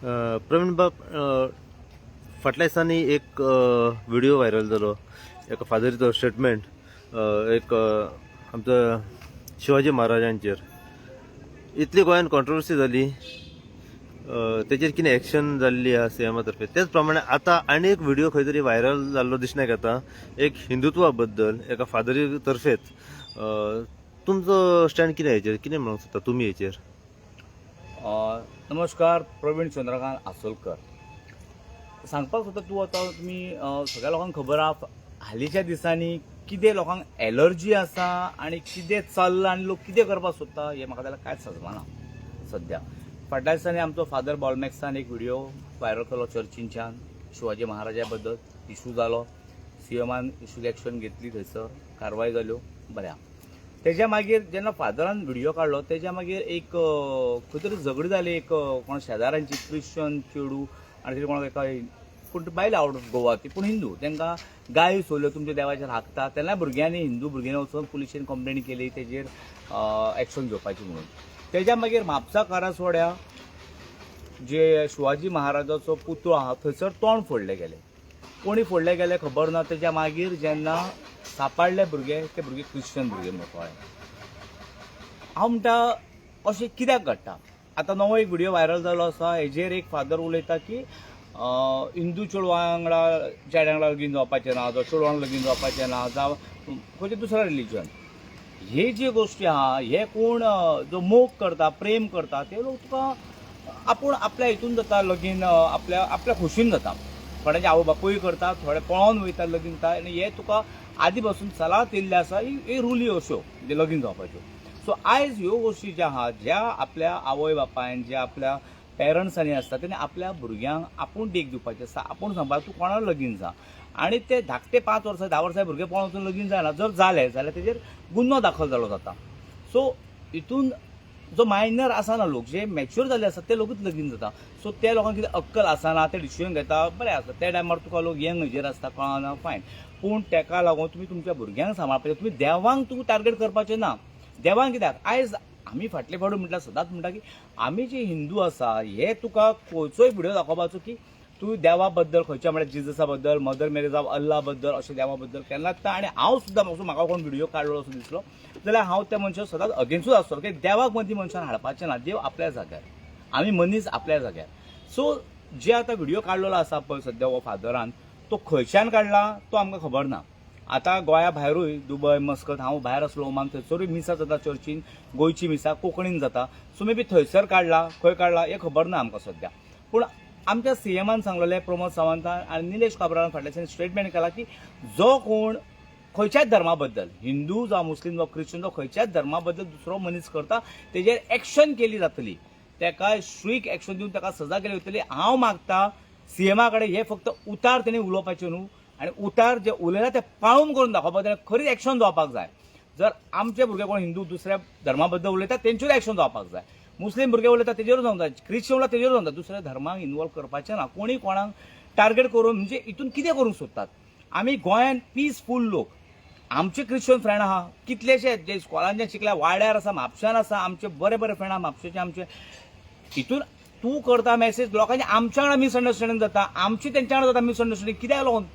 प्रवीण बाब, फाटल्या दिसांनी एक व्हिडिओ व्हायरल जालो, एका फादरीचो स्टेटमेंट, एक आमचो शिवाजी महाराजांचेर. इतली गोंयान कॉन्ट्रोवर्सी जाली, तेचेर कितें एक्शन जाल्ली आहा सीएमा तर्फे? तेच प्रमाणे आतां आनी एक व्हिडिओ खंय तरी व्हायरल जाल्लो दिसण्याक येता, एक हिंदुत्वा बद्दल एका फादरी तर्फेच. तुमचो स्टँड कितें हेचेर? कितें म्हणूंक सोदता तुमी हेचेर? नमस्कार, प्रवीण चंद्रकांत आसोलकर सांगपाक सोदता. तूं आतां तुमी सगळ्या लोकांक खबर आहा, हालींच्या दिसांनी कितें लोकांक एलर्जी आसा आनी कितें चल्लां आनी लोक कितें करपाक सोदता हें म्हाका जाल्यार कांयच सजमाना. सद्या फाटल्या दिसांनी आमचो फादर बॉलमॅक्सान एक व्हिडिओ व्हायरल केलो चर्चींच्यान शिवाजी महाराजा बद्दल. इशू जालो, सीएमान इशू एक्शन घेतली, थंयसर कारवाय जाल्यो, बरें आहा. तेज्या मागीर जेन्ना फादरान व्हिडिओ काडलो, तेज्या मागीर एक खंय तरी झगडी जाली, एक कोण शेजाऱ्यांची क्रिश्चन चेडूं आनी तरी कोणाक एका पूण बायल आवट ऑफ गोवा ती, पूण हिंदू, तांकां गाळी सोडल्यो, तुमच्या देवाचेर हाकता. तेन्ना भुरग्यांनी, हिंदू भुरग्यांनी वचून पुलिशेन कंप्लेन केली तेजेर एक्शन घेवपाची म्हणून. तेज्या मागीर म्हापसा करासवाड्या जे शिवाजी महाराजाचो पुतळो आहा, थंयसर तोंड फोडले गेले. कोणी फोडले गेले खबर ना. तेज्या मागीर जेन्ना सापाडले भुरगे, ते भुरगे क्रिश्चन भुरगे म्हणून कळ्ळें. हांव म्हणटा, अशें कित्याक घडटा? आतां नवो एक व्हिडिओ व्हायरल जालो आसा. हेजेर एक फादर उलयता की हिंदू चेडवा वांगडा, चेड्या वांगडा लगीन जावपाचें ना, जावं चेडवांक लगीन जावपाचें ना, जावं खंयचें दुसरें रिलीजन. हे जे गोश्टी आहा, हे कोण जो मोग करता, प्रेम करता, ते लोक तुका आपूण आपल्या हितून जाता लगीन, आपल्या आपल्या खोशीन जाता. थोड्यांचे आवय बापूय करता, थोडे पळोवन वयता, लगीन जाता. आनी हे तुका आदी पासून चलत येयल्ले आसा ही रुली अश्यो, म्हणजे लगीन जावपाच्यो. सो आयज ह्यो गोश्टी ज्यो आहा, ज्या आपल्या आवय बापायन, ज्या आपल्या पेरंट्सांनी आसता, तेणी आपल्या भुरग्यांक आपूण देख दिवपाची आसता, आपूण सांगपाक तूं कोणाक लगीन जा. आनी ते धाकटे 5 वर्सां, 10 वर्सां भुरगे पळोवन वचून लगीन जायना. जर जालें जाल्यार तेजेर गुन्हो दाखल जालो जाता. सो हितून जो मायनर आसा ना, लोक जे मॅच्युअर जाल्ले आसा ते लोकूच लगीन जाता. सो ते लोकांक कितें अक्कल आसना, ते डिसिजन घेता, बरें आसा. त्या टायमार तुका लोक यंग हेजेर आसता, कळना, फायन. पूण तेका लागून तुमी तुमच्या भुरग्यांक सांबाळपाचें. तुमी देवांक तुमी टार्गेट करपाचें ना. देवांक कित्याक? आयज आमी फाटले फावटी म्हटल्यार सदांच म्हणटा की आमी जे हिंदू आसा, हे तुका खंयचोय व्हिडिओ दाखोवपाचो की तूं देवा बद्दल खंयच्या, म्हळ्यार जिजसा बद्दल, मदर मेरी जावं अल्ला बद्दल, अशें देवा बद्दल केन्नाच ना. आनी हांव सुद्दां म्हाका म्हाका कोण व्हिडिओ काडलो असो दिसलो जाल्यार हांव त्या मनशाक सदांच अगेन्स्टूच आसतलो, की देवाक मदीं मनशान हाडपाचें ना. देव आपल्या जाग्यार, आमी मनीस आपल्या जाग्यार. सो जे आतां व्हिडिओ काडलेलो आसा पळय सद्या हो फादरान, तो खंयच्यान काडला तो आमकां खबर ना. आतां गोंया भायरूय, दुबय, मस्कत, हांव भायर आसलो ओमान, थंयसरूय मिसां जाता चर्चीन, गोंयची मिसां कोंकणीन जाता. सो मे बी थंयसर काडला, खंय काडला हें खबर ना आमकां सद्या. पूण आमच्या सीएमान सांगलेलें, प्रमोद सावंतान आनी निलेश काब्रालान फाटल्या दिसांनी स्टेटमेंट केला की जो कोण खंयच्याच धर्मा बद्दल, हिंदू जावं मुस्लीम जावं क्रिश्चन जावं, खंयच्याच धर्मा बद्दल दुसरो मनीस करता, तेजेर एक्शन केली जातली, तेका स्ट्रीक एक्शन दिवन ताका सजा केली वतली. हांव मागता सीएमा कडेन, हे फक्त उतार तेणी उलोवपाचें न्हू आनी उतार जे उलयला ते पाळून करून दाखोवपाक जाय. खरीच एक्शन जावपाक जाय. जर आमचे भुरगे कोण हिंदू दुसऱ्या धर्मा बद्दल उलयता, तेंचेर एक्शन जावपाक जाय. मुस्लीम भुरगे उलयता तेजेरूच जावंक जाय, क्रिश्चन उलयता तेजेरूच जावंक जाय. दुसऱ्या धर्माक इन्वॉल्व करपाचें ना. कोणी कोणाक टार्गेट करून म्हणजे हितून कितें करूंक सोदतात? आमी गोंयान पिसफूल लोक. आमचे क्रिश्चन फ्रेंड आहा कितलेशे, जे स्कॉलान जे शिकल्या, वाड्यार आसा, म्हापशान आसा, आमचे बरे बरे फ्रेंड आहा म्हापशेचे आमचे. हितून तूं करता मॅसेज, लोकांचे आमच्या वांगडा मिसअंडरस्टँडींग जाता, आमची तेंच्या वांगडा जाता मिसअंडरस्टँडींग. कित्याक लागून?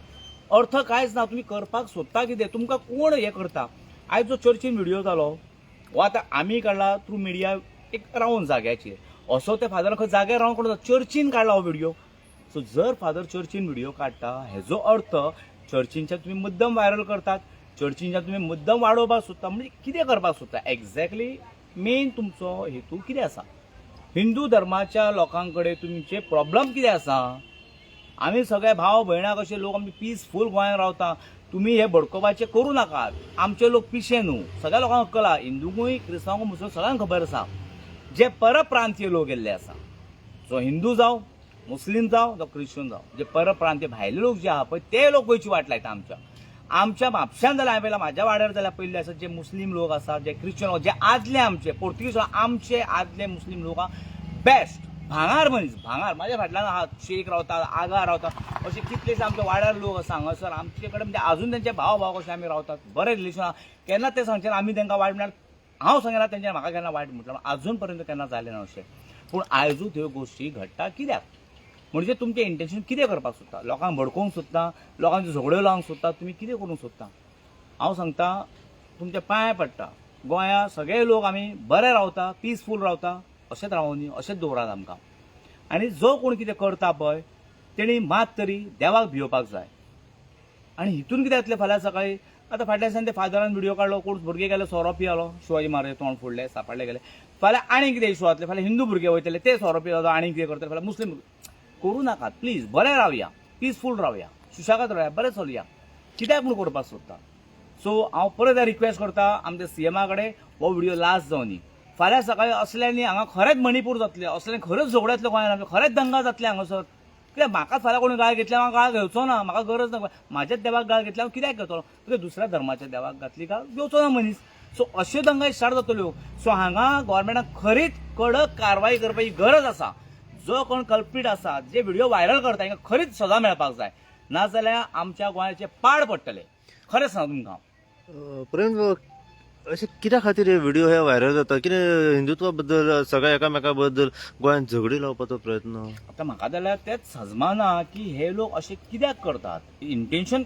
अर्थ कांयच ना. तुमी करपाक सोदता कितें? तुमकां कोण हें करता? आयज जो चर्चीन व्हिडिओ जालो हो आतां आमी काडला थ्रू मिडिया, एक रावन जाग्याचेर असो ते फादरान खंय जाग्यार रावन काडून चर्चीन काडला हो व्हिडिओ. सो जर फादर चर्चीन व्हिडिओ काडटा, हेजो अर्थ चर्चींच्या तुमी मुद्दम व्हायरल करतात, चर्चींच्या तुमी मुद्दम वाडोवपाक सोदता. म्हणजे कितें करपाक सोदता एक्झॅक्टली? मेन तुमचो हेतू कितें आसा? हिंदू धर्माच्या लोकां कडेन तुमचे प्रॉब्लम कितें आसा? आमी सगळे भाव भयणां कशे लोक, आमी पिसफूल गोंयांत रावता. तुमी हे भडकोवपाचें करूं नाकात. आमचे लोक पिशे न्हू. सगळ्या लोकांक अक्कल आहा, हिंदूकूय, क्रिस्तांवांकूय, मुस्लिम, सगळ्यांक खबर आसा. जे परप्रांतीय लोक गेल्ले आसा, जो हिंदू जावं, मुस्लीम जावं, जावं क्रिश्चन जावं, जे परप्रांतीय भायले लोक जे आहा पळय, ते लोक गोंयची वाट लायता. आमच्या आमच्या म्हापशान जाल्यार, हांवें पळयलां, म्हाज्या वाड्यार जाल्यार पयल्ले आसा, जे मुस्लीम लोक आसा, जे क्रिश्चन लोक, जे आदले आमचे पोर्तुगीज, आमचे आदले मुस्लीम लोक बेस्ट भांगार मनीस, भांगार. म्हाज्या फाटल्यान आहा, शेख रावता, आगा रावता, अशे कितलेशे आमच्या वाड्यार लोक आसा हांगासर आमचे कडेन. म्हणजे अजून तेंचे भाव भाव कशे आमी रावतात, बरें रिलेशन आहा. केन्ना ते सांगचे आमी तांकां वायट म्हळ्यार हांव सांगना, तेंच्या म्हाका केन्ना वायट म्हटलं अजून पर्यंत केन्ना जालें ना अशें. पूण आयजूच ह्यो गोश्टी घडटा कित्याक? म्हणजे तुमचें इंटेन्शन कितें करपाक सोदता? लोकांक भडकोवंक सोदता, लोकांच्यो झगड्यो लावंक सोदता, तुमी कितें करूंक सोदता? हांव सांगता, तुमच्या पांया पडटा, गोंया सगळे लोक आमी बरे रावता, पिसफूल रावता, अशेंच रावोनी, अशेंच दवरात आमकां. आनी जो कोण कितें करता पळय तेणी मात तरी देवाक भियोवपाक जाय. आनी हितून कितें जातलें फाल्यां सकाळीं? आतां फाटल्या दिसान ते फादरान व्हिडियो काडलो, कोण भुरगे गेले सोरो पियालो, शिवाजी महाराज तोंड फोडलें, सापडले गेले. फाल्यां आनी कितें इशू जातले? फाल्यां हिंदू भुरगे वयतले, ते सोरो पियालो, आनी कितें करतले? फाल्यां मुस्लीम. करूं नाकात प्लीज. बरें रावया, पिसफूल रावया, सुशेगाद रावया, बरें चलया. कित्याक म्हूण करपाक सोदता? सो हांव परत रिक्वेस्ट करता आमच्या सीएमा कडेन, हो व्हिडियो लास्ट जावनी. फाल्यां सकाळीं असल्यांनी हांगा खरेंच मणिपूर जातलें, असल्यांनी खरेंच झगडो येतलो गोंयांत, आमच्या खरेंच दंगा जातले हांगासर. कित्याक म्हाका फाल्यां कोणी गाळ घेतल्या हांव गाळ घेवचो ना, म्हाका गरज ना. म्हाज्याच देवाक गाळ घेतल्या हांव कित्याक घेतलो? कित्याक दुसऱ्या धर्माच्या देवाक घातली गाळ घेवचो ना मनीस. सो अश्यो दंगा स्टार्ट जातल्यो. सो हांगा गव्हर्मेंटाक खरीच कडक कारवाई करपाची गरज आसा. जो कोण कल्प्रीट आसा, जे व्हिडिओ व्हायरल करता, हांकां खरीच सजा मेळपाक जाय, नाजाल्यार आमच्या गोंयाचे पाड पडटले. खरें सांग तुमकां. प्रवीण, अशें कित्या खातीर हे व्हिडिओ हे व्हायरल जाता? कितें हिंदुत्वा बद्दल सगळ्या एकामेका बद्दल गोंयांत झगडी लावपाचो प्रयत्न? आतां म्हाका जाल्यार तेंच सजमाना की हे लोक अशें कित्याक करतात. इंटेन्शन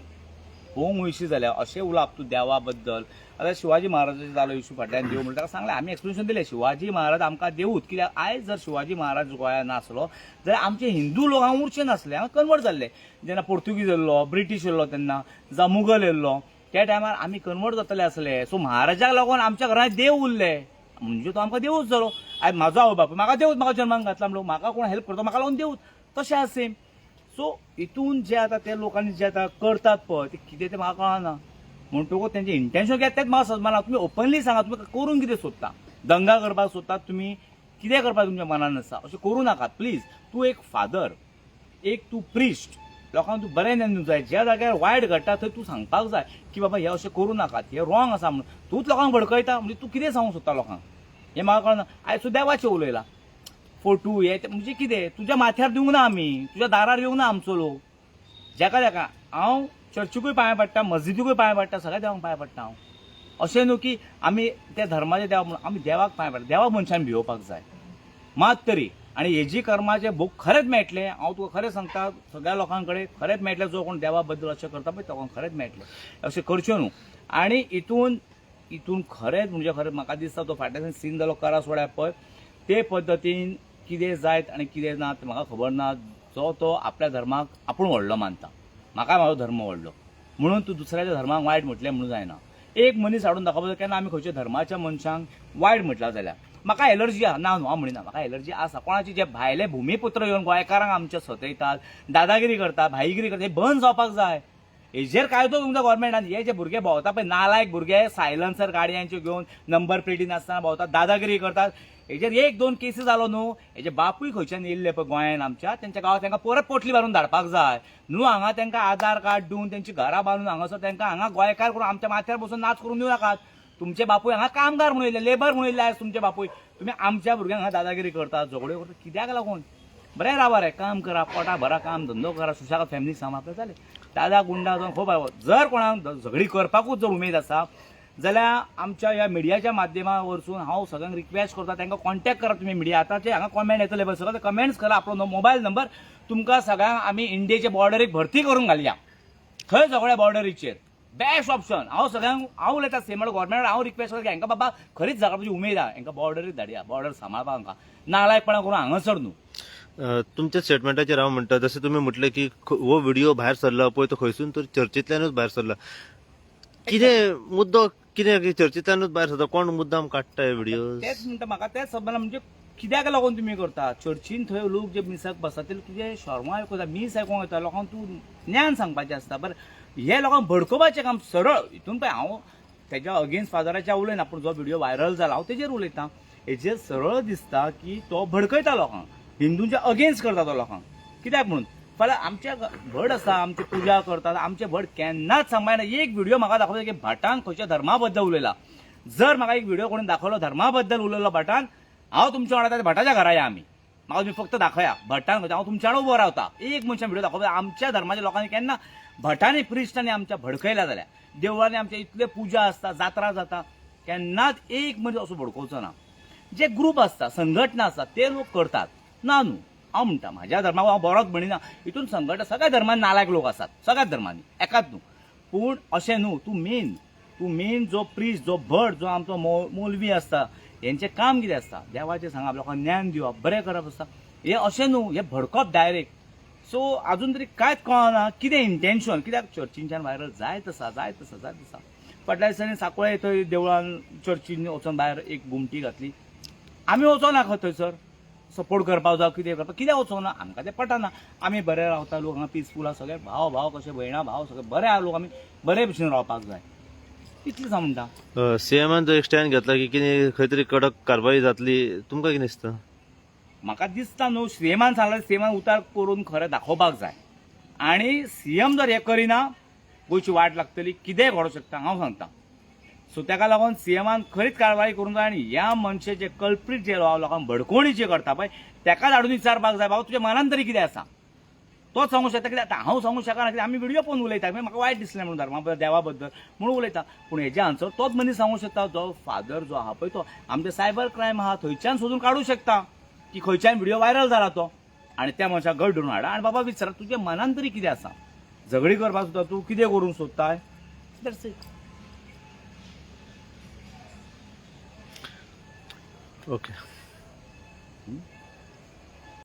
पळोवंक वयशी जाल्यार अशें उलोवप तूं देवा बद्दल. आतां शिवाजी महाराजाचो जालो इशू फाटल्यान, देव म्हणटा, ताका सांगलें आमी, एक्सप्लेनेशन दिलें, शिवाजी महाराज आमकां देवूच. कित्याक आयज जर शिवाजी महाराज गोंयांत नासलो जाल्यार आमचे हिंदू लोक हांगा उरचे नासले, हांगा कन्वर्ट जाल्ले. जेन्ना पोर्तुगीज येयल्लो, ब्रिटीश येयल्लो तेन्ना, जावं मुगल येयल्लो, त्या टायमार आमी कन्वर्ट जातले आसले. सो महाराजाक लागून आमच्या घरांत देव उरले, म्हणजे तो आमकां देवूच जालो. आयज म्हाजो आवय बापूय म्हाका देवूच, म्हाका जल्माक घातला म्हणून म्हाका कोण हेल्प करता म्हाका लागून देवूच, तशें आसा सेम. सो हितून जे आतां ते लोकांनी जे आतां करतात पळय ते कितें तें म्हाका कळना. म्हणटकूच तेंचें इंटेन्शन कितें तेंच म्हाका समजना. तुमी ओपनली सांगा, तुमी करूंक कितें सोदता? दंगा करपाक सोदतात तुमी? कितें करपाक तुमच्या मनान आसा? अशें करूं नाकात प्लीज. तूं एक फादर, एक तूं प्रिस्ट, लोकांक तूं बरें ज्ञान दिवंक जाय. ज्या जाग्यार वायट घडटा थंय तूं सांगपाक जाय की बाबा हे अशें करूं नाकात, हें रॉंग आसा म्हणून. तूंच लोकांक भडकयता म्हणजे तूं कितें सांगूंक सोदता लोकांक हें म्हाका कळना. आयज सुद्दां देवाचें उलयलां, फोटू हे ते, म्हणजे कितें तुज्या माथ्यार दिवंक ना आमी, तुज्या दारार येवंक ना आमचो लोक. जेका तेका हांव चर्चिकूय पांय पडटा, मस्जिदीकूय पांय पडटा, सगळ्या देवांक पांय पडटा हांव. अशें न्हू की आमी त्या धर्माचे देवा म्हणून आमी देवाक पांय पडटा. देवाक मनशान भियोवपाक जाय मात तरी. आनी हेजी कर्माचे भोग खरेंच मेळटले. हांव तुका खरें सांगता, सगळ्या लोकां कडेन खरेंच मेळटले. जो कोण देवा बद्दल अशें करता पळय तो खरेंच मेळटले. अशें करच्यो न्हू. आनी हितून खरेंच म्हणजे खरें म्हाका दिसता तो फाटल्यान सीन जालो करासवाड्यार पळय, ते पद्दतीन कितें जायत आनी कितें ना तें म्हाका खबर ना. जो तो आपल्या धर्माक आपूण व्हडलो मानता, म्हाका म्हाजो धर्म व्हडलो म्हणून तूं दुसऱ्याच्या धर्माक वायट म्हटलें म्हणून जायना. एक मनीस हाडून दाखोवपाचो. केन्ना आमी खंयच्या धर्माच्या मनशांक वायट म्हटलां जाल्यार म्हाका एलर्जी आसा, ना न्हू हांव म्हणिना, म्हाका एलर्जी आसा. कोणाची जे भायले भुमीपुत्र येवन गोंयकारांक आमच्या सतयतात, दादागिरी करतात, भाईगिरी करतात, हे बंद जावपाक जाय. हेजेर कायदो तुमच्या गव्हर्मेंटान. हे जे भुरगे भोंवता पळय, नालायक भुरगे, सायलन्सर गाडयांच्यो घेवन नंबर प्लेटी नासतना भोंवतात, दादागिरी करतात, हेजेर एक दोन केसी जालो न्हू, हेजे बापूय खंयच्यान येयल्ले पळय गोंयान आमच्या, तेंच्या गांवांत तांकां परत पोटली मारून धाडपाक जाय न्हू. हांगा तांकां आधार कार्ड दिवन तेंची घरां बांदून हांगासर तांकां हांगा गोंयकार करून आमच्या माथ्यार बसून नाच करून दिवं नाकात. तुमचे बापूय हांगा कामगार म्हणून येयल्ले, लेबर म्हणून येयल्ले आयज तुमचे बापूय. तुमी आमच्या भुरग्यांक हांगा दादागिरी करतात, झगड्यो करतात, कित्याक लागून? बरें रावा रे, काम करा, पोटा भरा, काम धंदो करा, सुशेगाद फॅमिली सांबाळपा जालें. दादा गुंडा जावन खूब. जर कोणाक झगडी करपाकूच जर उमेद आसा जाल्यार आमच्या ह्या मिडियाच्या माध्यमा वरसून हांव सगळ्यांक रिक्वेस्ट करता, तांकां कॉन्टेक्ट करा तुमी. मिडिया आतांचे हांगा कॉमेंट येतले पळय, सगळे कमेंट्स करा, आपलो मोबायल नंबर. तुमकां सगळ्यांक आमी इंडियेच्या बॉर्डरीक भरती करून घालया थंय, सगळ्या बॉर्डरीचेर. Best option. हांव सगळ्यांक हांव उलयता सेम, गव्हर्मेंट हांव रिक्वेस्ट करता की हांकां बाबा खरीच झगडपाची उमेद आहा, हांकां बॉर्डरीक धाडया, बॉर्डर सांबाळपाक. हांकां नालायकपणां करून हांगासर न्हू. तुमच्या स्टेटमेंटाचेर हांव म्हणटा, जशें तुमी म्हटलें की हो व्हिडिओ भायर सरला पळय, तो खंयसून तर चर्चेंतल्यानूच भायर सरला. कितें मुद्दो कितें की चर्चेंतल्यानूच भायर सरता? कोण मुद्दाम काडटा हे व्हिडिओ? तेच म्हणटा, म्हाका तेच समजना, म्हणजे कित्याक लागून तुमी करता? चर्चीन थंय लोक जे मिसाक बसता ते तुजे शर्मा आयकता, मीस आयकोंक येता. लोकांक तूं ज्ञान सांगपाचें आसता. बरें, हे लोकांक भडकोवपाचें काम सरळ हितून पळय. हांव तेज्या अगेन्स्ट फादराच्या उलयना, पूण जो व्हिडिओ व्हायरल जाला हांव तेजेर उलयता. हेजेर सरळ दिसता की तो भडकयता लोकांक, हिंदूंच्या अगेन्स्ट करता तो लोकांक. कित्याक म्हणून? फाल्यां आमच्या भट आसा, आमची पुजा करतात, आमचे भट केन्नाच सांगपाना. एक व्हिडिओ म्हाका दाखवता की भटान खंयच्या धर्मा बद्दल उलयला. जर म्हाका एक व्हिडिओ कोणी दाखवलो धर्मा बद्दल उलयलो भटान, हांव तुमच्या वांगडा त्या भटाच्या घरा या आमी. म्हाका तुमी फक्त दाखया भटान खंयच्या, हांव तुमच्या वांगडा उबो रावता. एक मनशान व्हिडिओ दाखवता. आमच्या धर्माच्या लोकांनी केन्ना भटांनी प्रिस्टांनी आमच्या भडकयला जाल्यार, देवळांनी आमच्या इतले पुजा आसता, जात्रा जाता, केन्नाच एक मनीस असो भडकोवचो ना. जे ग्रूप आसता, संघटना आसता, ते लोक करतात. ना न्हू, हांव म्हणटा म्हाज्या धर्माक हांव बरोच म्हणिना. हितून संघटना सगळ्या धर्मान नालायक लोक आसात, सगळ्याच धर्मांनी, एकाच न्हू. पूण अशें न्हू, तूं मेन जो प्रिस्ट, जो भट, जो आमचो मोलवी आसता, हेंचें काम कितें आसता? देवाचें सांगप, लोकांक ज्ञान दिवप, बरें करप आसता. हें अशें न्हू, हें भडकप डायरेक्ट. सो अजून तरी कांयच कळना कितें इंटेन्शन, कित्याक चर्चींच्यान व्हायरल जायत आसा, जायत आसा, जायत आसा. फाटल्या दिसांनी सांकवाळे थंय देवळान चर्चीन वचोन भायर एक घुमटी घातली. आमी वचोना खंय थंयसर सपोर्ट करपाक जावं कितें करपाक, कित्याक वचोना? आमकां तें पटना. आमी बरे रावता, लोक हांगा पिसफूल आसा, सगळे भाव भाव कशे, भयणां भाव, सगळे बरे आहा लोक. आमी बरे भशेन रावपाक जाय, इतलेंच हांव म्हणटा. सीएमान जो एक स्टँड घेतला की कितें खंय तरी कडक कारवाई जातली, तुमकां कितें दिसता? म्हाका दिसता न्हू, सीएमान सांगलें, सीएमान उतार करून खरें दाखोवपाक जाय. आनी सीएम जर हें करिना, गोंयची वाट लागतली, कितेंय घडोवंक शकता, हांव सांगता. सो ताका लागून सीएमान खरीच कारवाई करूंक जाय आनी ह्या मनशे जे कल्प्रीट, जे लोकांक भडकोवणी जे करता पळय, ताका हाडून विचारपाक जाय, बाबा, तुज्या मनान तरी कितें आसा? तोच सांगूंक शकता. कित्याक आतां हांव सांगूंक शकना, कित्याक आमी व्हिडियो पळोवन उलयता. मागीर म्हाका वायट दिसलें म्हणून धर्मा बद्दल, देवा बद्दल म्हणून उलयता. पूण हेजे आन्सर तोच मनीस सांगूंक शकता, जो फादर जो आहा पळय तो. आमचे सायबर क्रायम आहा, थंयच्यान सोदून काडूंक शकता की खंयच्यान व्हिडिओ व्हायरल जाला तो. आनी त्या मनशाक घट धरून हाडा आनी बाबा विचारा, तुज्या मनान तरी कितें आसा? झगडी करपाक सुद्दां तूं कितें करूंक सोदताय? That's it. Okay.